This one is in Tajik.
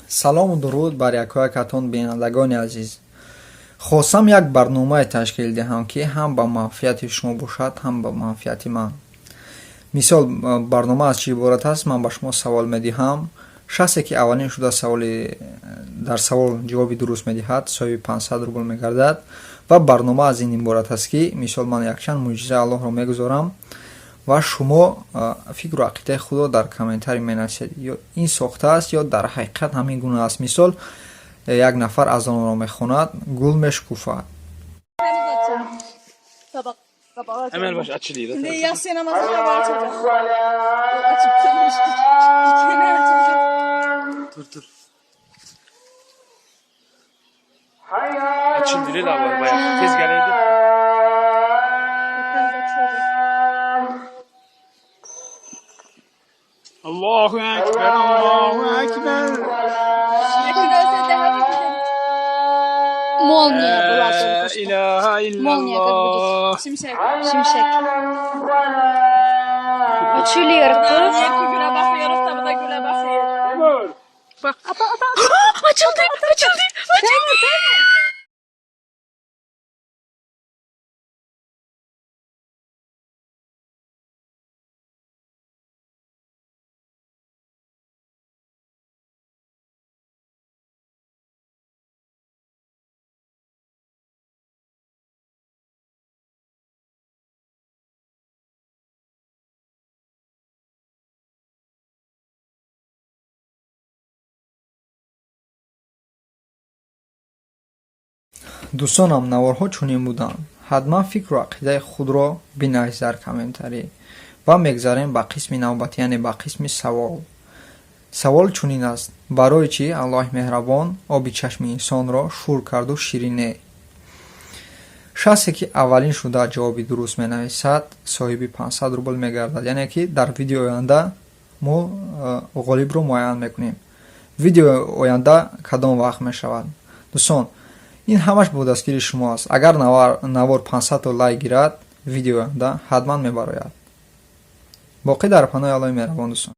Салому дуруд бар якоякатон, бинандагони азиз. Хостам як барномае ташкил диҳам, ки ҳам ба манфиати шумо бошад, ҳам ба манфиати ман. Мисол, барнома аз чӣ иборат аст? Ман ба шумо савол медиҳам. Шахсе, ки аввалин шуда саволи дар савол ҷавоби дуруст медиҳад, соҳиби 500 рубл мегардад. Ва барнома аз ин иборат аст, ки мисол, ман якчанд мӯъҷизаи Аллоҳро мегузорам ва шумо фикру ақидаи худро дар комментарий менависед, ё ин сохта аст, ё дар ҳақиқат ҳамин гуна аст. Мисол, як нафар азонро мехонад, гул мешкуфад. Tabak, tabağı açalım. Hemen baş açılıyor. Şimdi yatsı namazı tabağı açacağım. Açıp sönmüştür. Gene açacağım. Dur dur. Açıldı la var bayağı. Tez geleydi. Temiz açılacak. Allahu Ekber, Allahu Ekber. Yakın ölse daha bir güzel. Молния была La только что. ilahe Молния как будет. illallah. Şimşek. Şimşek. Açılıyor kız. Niye güle bakıyoruz da bu da güle bakıyor. Bak. Açıldı, açıldı, açıldı. Дӯстонам, наворҳо чунин буданд. Ҳатман фикру ақидаи худро бинавис дар комментарӣ. Ва мегзарем ба қисми навбатӣ, яъне ба қисми савол. Савол чунин аст: барои чӣ Аллоҳи меҳрабон оби чашми инсонро шур карду ширине? Шахсе, ки аввалин шуда ҷавоби дуруст менависад, соҳиби 500 рубл мегардад. Яъне ки дар видеои оянда мо ғолибро муайян мекунем. Видеои оянда кадом вақт мешавад? Дӯстон, ин ҳамаш бо дастгири шумо аст. Агар навор 500 лайк гирад, видеои оянда ҳатман мебарояд. Боқӣ дар паноҳи Аллоҳи меҳрабон, дӯстон.